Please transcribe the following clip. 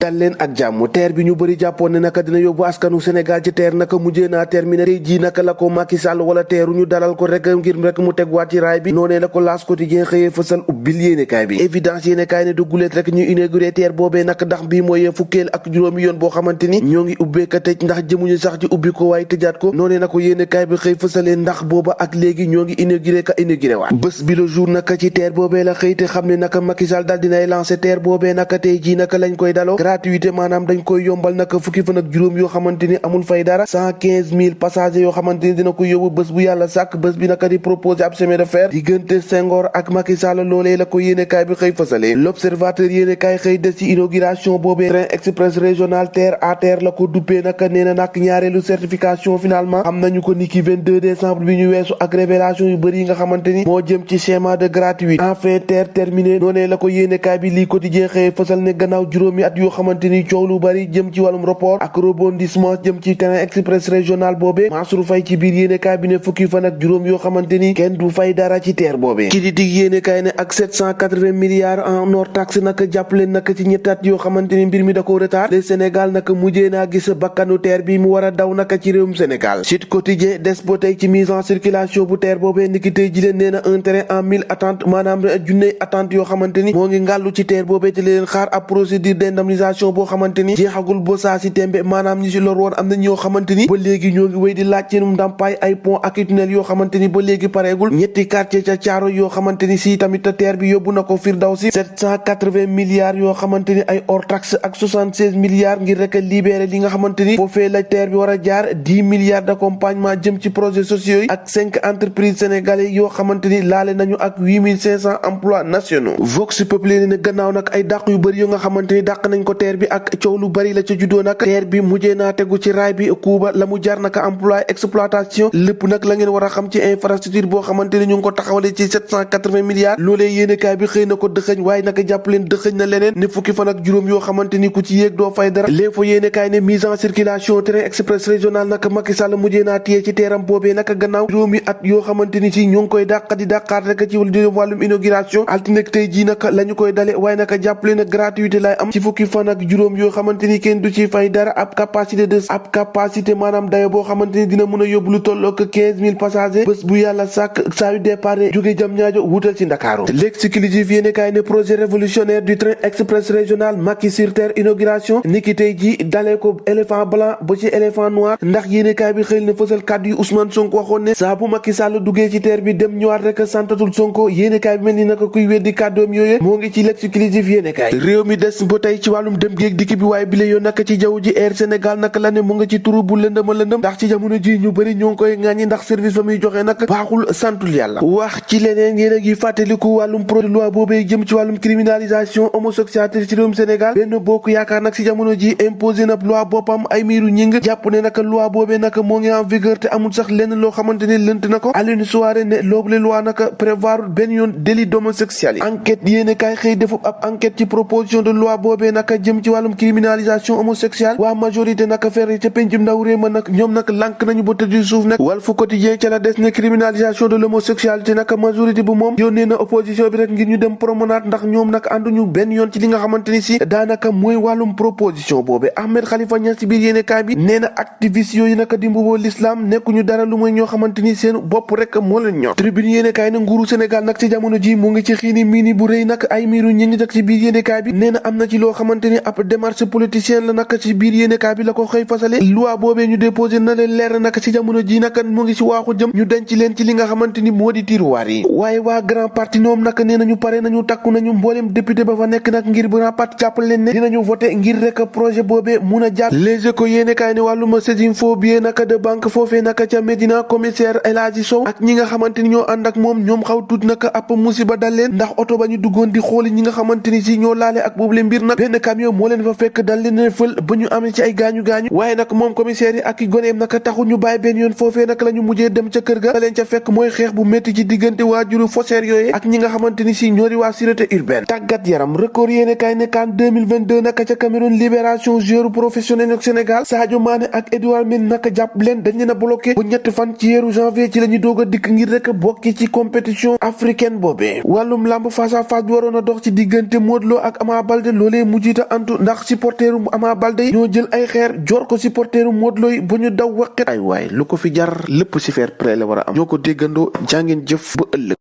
dal leen ak jàmm teer bi ñu bëri jàppoon ne naka dina yóbbu askanu Sénégal ci teer naka mujjee naa terminé tey jii naka la ko Macky Sall wala teeru ñu dalal ko rek ngir rek mu tegwaat ci raay bi noonee la ko L'As Quotidien xëyee fësal ubbil yéenekaay bi évidence yéenekaay ne dugguleet rek ñu inauguré teer boobee nag ndax bii mooy fukkeel ak juróomi yoon boo xamante ni ñoo ngi ubbee ka tëj ndax jëmuñu sax ci ubbi ko waaye tëjaat ko noonee na ko yéenekaay bi xëy fësalee ndax booba ak léegi ñoo ngi inauguré waat bés bi le jour naka ci teer boobee la xëy te xam ne naka Macky Sall dal dinay lancé teer boobee naka tey jii naka lañ koy daloo gratuité maanaam dañ koy yombal naka fukki fan ak juróom yoo xamante ni amul fay dara 115 000 passagers yoo xamante ni dina ko yóbbu bés bu yàlla sàkk bés bi naka di proposé ab chemin de fer diggante Senghor ak Macky Sall loolee la ko yéenekaay bi xëy fësalee l'observateur yéenekaay xëy des ci inauguration boobee train express régional terre à terre la ko duppee naka nee na nag ñaareelu certification finalement am nañu ko niki 22 décembre bi ñu weesu ak révélation yu bëri yi nga xamante ni moo jëm ci schéma de gratuité enfin terre terminé noonee la ko yéenekaay bi lii quotidien xëy fësal ne gannaaw juróomi at yoo xamante ni coow lu bari jëm ci wàllum report ak rebondissement jëm ci train express régional boobee Mansour Faye ci biir yéenekaay bi ne fukki fan ak juróom yoo xamante ni kenn du fay dara ci teer boobee ki di dig yéenekaay ne ak 780 milliards en hors taxe naka jàppaleen naka ci ñetti at yoo xamante ni mbir mi da ko retard le Sénégal naka mujjee naa gis bakkanu teer bi mu war a daw naka ci réewum Sénégal Sud Quotidien des ba tey ci mise en circulation bu teer boobee niki tey ji leen nee na un train en 1000 attentes maanaam junney attentes yoo xamante ni moo ngi ngàllu ci teer boobee te leen xaar ab procédure d'indemnisation boo xamante ni jeexagul ba saa si tembe maanaam ñi si lor woon am na ñoo xamante ni ba léegi ñoo ngi wéy di laaj seenum ndàmpaay ay pont ak tunnel yoo xamante ni ba léegi pareegul ñetti quartier ca caaro yoo xamante ni si tamit teer bi yóbbu na ko Firdawsi 780 milliards yoo xamante ni ay hors taxe ak 76 milliards ngir rek libéré li nga xamante ni foofee la teer bi war a jaar 10 milliards d'accompagnement jëm ci projets sociaux yi ak 5 entreprises sénégalais yoo xamante ni laale nañu ak 8500 emplois nationaux Vox Populi ne gannaaw nag ay dàq yu bëri yoo nga xamante ni dàq nañ ko teer bi ak coow lu bari la ca juddoo nag teer bi mujjee naa tegu ci raay bi kuuba la mu jar naka emploi exploitation lépp nag la ngeen war a xam ci infrastructure boo xamante ni ñu ngi ko taxawale ci 780 milliards loolee yéenekaay bi xëy na ko dëxëñ waaye naka jàpp leen dëxëñ na leneen ne fukki fan ak juróom yoo xamante ni ku ci yéeg doo fay dara l'info yéenekaay ne mise en circulation train express régional naka Macky Sall mujjee naa téye ci teeram boobee naka gannaaw juróomi at yoo xamante ni si ñu ngi koy dàq di dàqaat rek ci wàllum inauguration altine tey jii naka la ñu koy dale waaye naka jàpp leen gratuité lay am ci fukki fan ak juróom yoo xamante ni kenn du ci fay dara ab capacité maanaam dayo boo xamante ni dina mën a yóbbu lu toll ak 15000 passagers bés bu yàlla sàkk saa yu départ jóge jam ñaajo wutal ci Ndakaaru l'exclusif yéene kaay ne projet révolutionnaire du train express régional Macky sur terre inauguration niki tey ji dalee ko éléphant blanc ba ci éléphant noir ndax yéene kaay bi xëy na fësal kàddu yu Ousmane Sonko waxoon ne saa bu Macky Sall duggee ci terre bi dem ñëwaat rek santatul Sonko yéene kaay bi mel ni naka kuy weddi kàddoom yooyu moo ngi ci l'exclusif yéene kaay réew mi des ba tey ci wàllum dem géeg dikk bi waaye bi la yoon naka ci jaww ji Air Sénégal naka la ne mu nga ci turu bu lëndëma lëndëm ndax ci jamono ji ñu bëri ñoo ngi koy ŋàññi ndax service ba muy joxe nag baaxul santul yàlla wax ci leneen yéen a ngi fàttaliku wàllum projet de loi boobee jëm ci wàllum criminalisation homosexualité ci réewum Sénégal benn bokk yaakaar nag ci jamono ji imposé na loi boppam ay miiru ñing jàpp ne naka loi boobee naka moo ngi en vigueur te amul sax lenn loo xamante ne lënt na ko Alioune Souaré ne loobule loi naka prévoir benn yoon délit d'homosexualité enquête yéene kaay xëy defu ab enquête ci proposition de loi boobee naka jëm ci wàllum criminalisation homosexuelle waa majorité naka fer ca pencum ndaw réew ma nag ñoom nag lànk nañu ba tëdd suuf nag Walf Quotidien ca la des ne criminalisation de l'homosexualité naka majorité bu moom yónnee na opposition bi rek ngir ñu dem promenade ndax ñoom nag ànduñu benn yoon ci li nga xamante ni si daanaka mooy wàllum proposition boobee Ahmed Khalifa Niass ci biir yéene kaay bi nee na activiste yooyu naka di mbuboo l'islam nekkuñu dara lu mooy ñoo xamante ni seen bopp rek moo leen ñor tribune yéene kaay na nguuru Sénégal nag ci jamono ji mu ngi ci xiini miini bu rëy nag ay miiru ñi ngi nag ci biir yéene kaay bi nee na am na ci loo xamante ni ab démarche politicienne la nag ci biir yéene kaay bi la ko xëy fasale loi boobee ñu déposé na leen leer nag ci jamono ji nag mu ngi ci waaxu jëm ñu denc leen ci li nga xamante ni moo di tiroir yi waaye waa grand parti ñoom nag nee nañu pare nañu takku nañu mbooleem député ba fa nekk nag ngir grand parti jàppal leen ne dinañu voté ngir rek projet boobee mun a jàll Les Échos yéene kaay ne wàlluma saisine faux billet naka de banque foofee naka ca Médina commissaire El Hadji Sow ak ñi nga xamante ni ñoo ànd ak moom ñoom xaw tuut naka ab musiba dal leen ndax oto ba ñu duggoon di xooli ñi nga xamante ni si ñoo laale ak boobule mbir nag benn camion moo leen fa fekk dal leen fël ba ñu amee ci ay gaañu-gaañu waaye nag moom commissaire yi ak i goneem naka taxul ñu bàyyi benn yoon foofee naka la ñu mujjee dem ca kër ga la leen ca fekk mooy xeex bu métti ci diggante waajuru faussaire yooyu ak ñi nga xamante ni si ñoo di waa sûreté urbaine tàggat yaram record yéene kaay ne CAN 2022 naka ca Cameroun libération joueur professionnel ak Sénégal Sadio Mané ak Edouard Mendy naka jàpp leen dañ leen a bloqué bu ñetti fan ci weeru janvier ci la ñu doog a dikk ngir rek bokki ci compétition africaine boobee wàllum lamb face à face bi waroon a dox ci diggante Modou Lo ak Ama Baldé loolee mujjita antu ndax supporteru Ama Baldé yi ñoo jël ay xeer joor ko supporteru Modou Lo yi ba ñu daw waqit ay waay lu ko fi jar lépp ci fair play la war a am ñoo ko déggandoo jàngeen jëf ba ëllëg